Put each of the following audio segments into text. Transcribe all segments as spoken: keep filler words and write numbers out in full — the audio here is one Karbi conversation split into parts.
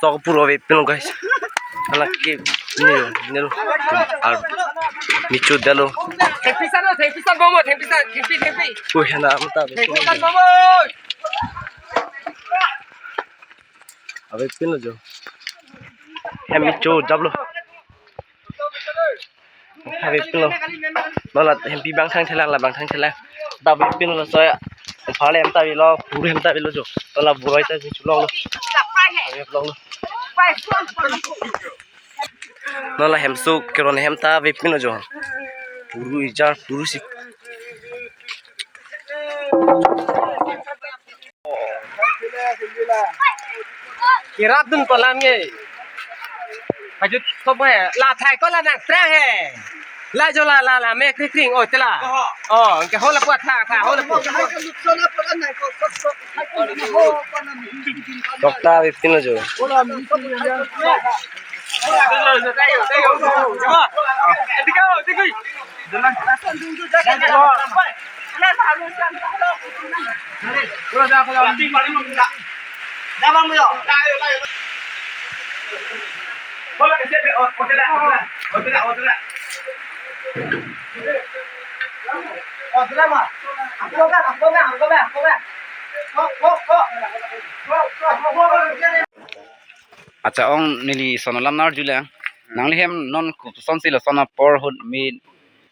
Sok puro avepinlo guys. Anak ke nilo, nilo. Ar michu dalo. Thengpi san lo, thengpi san bomo, thengpi san, thengpi, thengpi. Ui, hena amta. Thengpi san bomo. Avepinlo jo. Hem michu japlo. Avepinlo. Non la hempi bang thangthelang, la bang thangthelang. Avepinlo soya. Phale hem ta avelo, puro hem ta avelo jo. Non la buroi ta chulonglo. Avepinlo. Non la hemso keron hem ta avepinlo jo. Puro ijar, puro si. Kirap dun palam nge. Pajut kop he. La thai ko la nang trang he. La jo la la la me kring kring, oh, tela. Oh, ke hola po tha tha hola po. Sok ta avepinlo jo. Acha, ong neli son alam nang arjulang. Nangli hem non koson si lason apor ahut me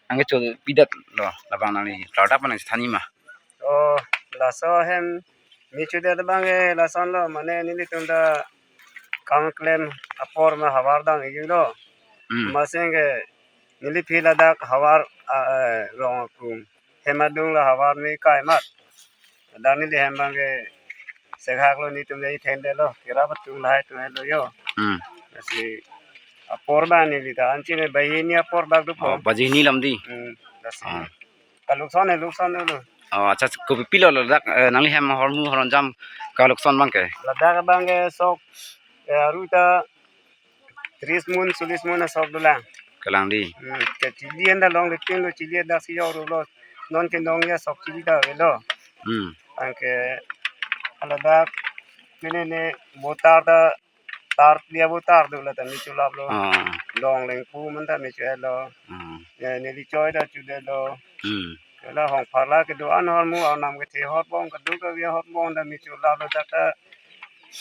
nangkecho pidet lo, labang nangli klardak pen nangthan ma? Oh, laso hem michu det abang ke lason lo, mane nelitum ta kam klem apor ma havar dang-iklo. Hmm. Maseng ke neli phi ladak havar, ah, eh, rong akum. Hem adung la havar me kai mat. Dak neli hem abang ke sekhak lo, netum dei thende lo. Kirap atum lahai atum lo jo. Hmm. Lasi apor abang neli ta anchine banghini apor bak dopo. Oh, banghini lam dei. Hmm. Lasi. Ah. Kalukson he, lukson dolo. Oh, acha, kopipilo ladak, eh, nangli hem ahormu ahormu jam kalukson abang ke? Ladak abang ke sok, eh, aru ta tris mun, solis mun asok dolang. Kalang dei. Hmm, ke chili anda longle tin lo, chili anda si jor lo. Non ke nong ya sok chili ta avelo. Hmm. Anke ladak pine ne botar ta tar dia botar do la ta michu laplo. Ah. Long lengpu man ta michu lo. Ah. Ya, neli choi ta chudetlo. Hmm. La hong pharla kedo-an ahormu arnam kethe hotbom, kedo kave hotbom ta michu laplo, dak ta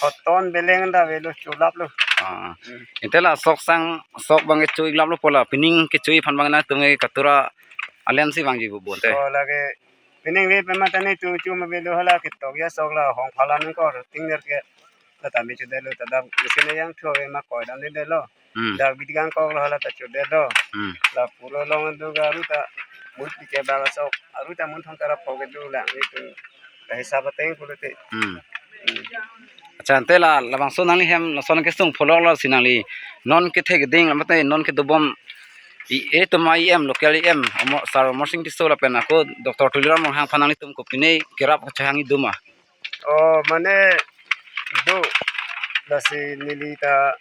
hoton beleng ta avelo, chu laplo. Ah. Hmm. Ante la sok sang, sok abang kecho-ik laplo pu la, pining kecho-ik aphan abang nangtum ke katura alen si vangji pu bonte. Oh, lake pining ve pema ta netum chu ma avelo, hala ketok ya sok la hong pharla nangkor tingner ke. La ta michu detlo, ta dak mesin yang thu ave ma koi dam detlo. Hmm. Dak bidi kangkok lo, hala ta chudetlo. Hmm. La puro long do ga aru ta mun pi ke bang sok, aru ta mun thong karap pho kedo lang, netum ta hisap ateng pulote. Hmm. Hmm. Acha, ante la labangso nangli hem lason kesung pholok lo si nangli non kethe keding la mate non kedobom E M, etum E M, local E M, Amar, Sar Amarsing Tisso lapen ako Doctor Tuliram Ronghang aphan nanglitum kopine kirap kachehangji do ma? Oh, mane do, lasi neli ta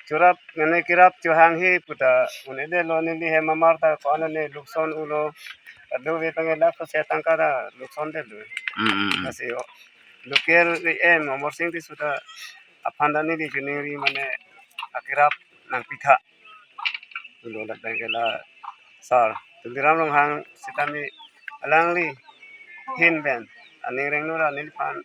churap, mane kirap chohangji pu ta un-edetlo, neli hem amar ta ko-an ne lukson ulo. Kadokave tangke lakh se tangka ta lukson detlo. Hmm, hmm, hmm. Lasi, oh, local E M Amarsing Tisso ta aphan ta neli chiningri, mane akirap nangpitha. Ulo ladak ke la Sar Tuliram Ronghang sitame alangli ahin pen aning rengno ra neliphan,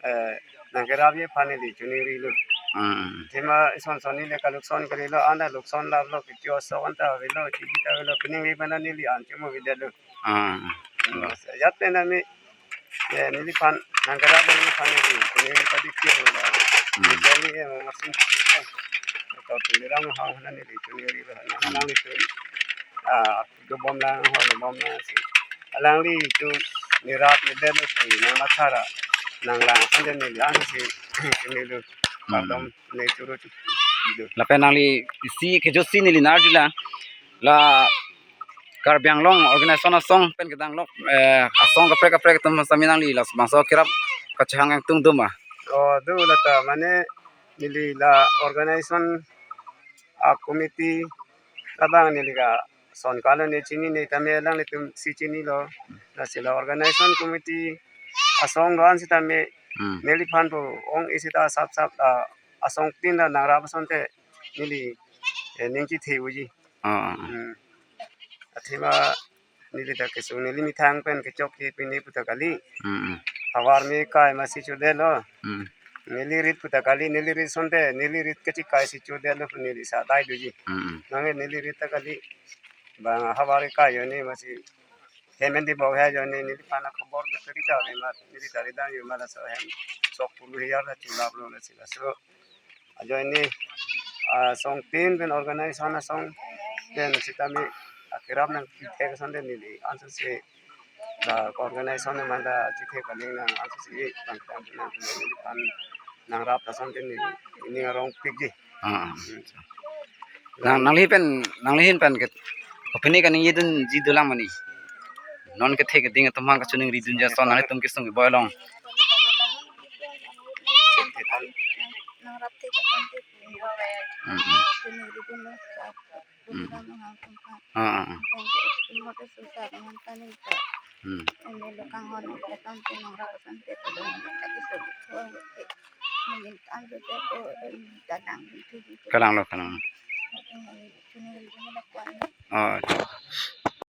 eh, nangkerapji aphan neli chiningrilo. Hmm. Athema ison son neli kalukson kalilo, anta lukson laplo, kecho asok anta avelo, chili ta avelo, pining ve pen neli an chemo avedetlo. Hmm. Hmm. Ajat pen tame, eh, neliphan nangkerap neliphan neli, neli padik kilo la. Hmm. Neli, eh, Amarsing Tisso, Doctor Tuliram Ronghang aphan neli chiningrilo, nang, hmm, nanglitum, ah, dobom lang, ho dobom lang si. Alangli itum nirap nirdet si nang mathara nang lang aphan neli an si chinilo. Hmm. Kardom ne churu chu. Lapen nangli isi kejut si neli nang arjulang. La Karbi Anglong organization asong pen kedang lok, eh, asong kaprek kaprek atum sitame nangli labangso kirap kachehang ingtung do ma? Oh, do la ta, mane neli la organization a committee labang neli ka Son kalo ne chinine tame alanglitum si chinilo. Lasi la organization committee asong do-an sitame Hmm. neliphan pu ong isi ta sap sap, ah, asongtin ta nangrap asonte neli, eh, ning chethe unji. Ah, ah, ah. Hmm. Athema neli ta kesung neli methang pen kechok ke pine puta kali. Hmm, hmm. Havar me kai masi chodetlo. Hmm. Neli rit puta kali, neli rit asonte, neli rit kachikai si chodetlo pu neli sa dai doji. Hmm, hmm. Nang neli rit ta kali. Bang havar kai ajoine masi hem en di bok he ajoine neliphan akhobor de rit ta ve ma, neli ta rit dam yo ma laso hem sok pulu hiyar ta chulaplo lasi laso. Ajoine, ah, asongtin pen organization asong pen sitame akerap nangkethek asonte neli ansose la organization amat ta chethek aling nang ansose bang tang nang neliphan nangrap asonte neli ning arong pikji. Ah, ah. Hmm. Nang, nangli pen, nangli hin pen ke, kopine kaningje dunji dolang mane. Non kethe keding atum aphan kachiningri dunji ason nanglitum kesung keboi along. Hmm, hmm. Hmm. Ah, ah, ah. Hmm. Kalanglo, kalanglo. Ah.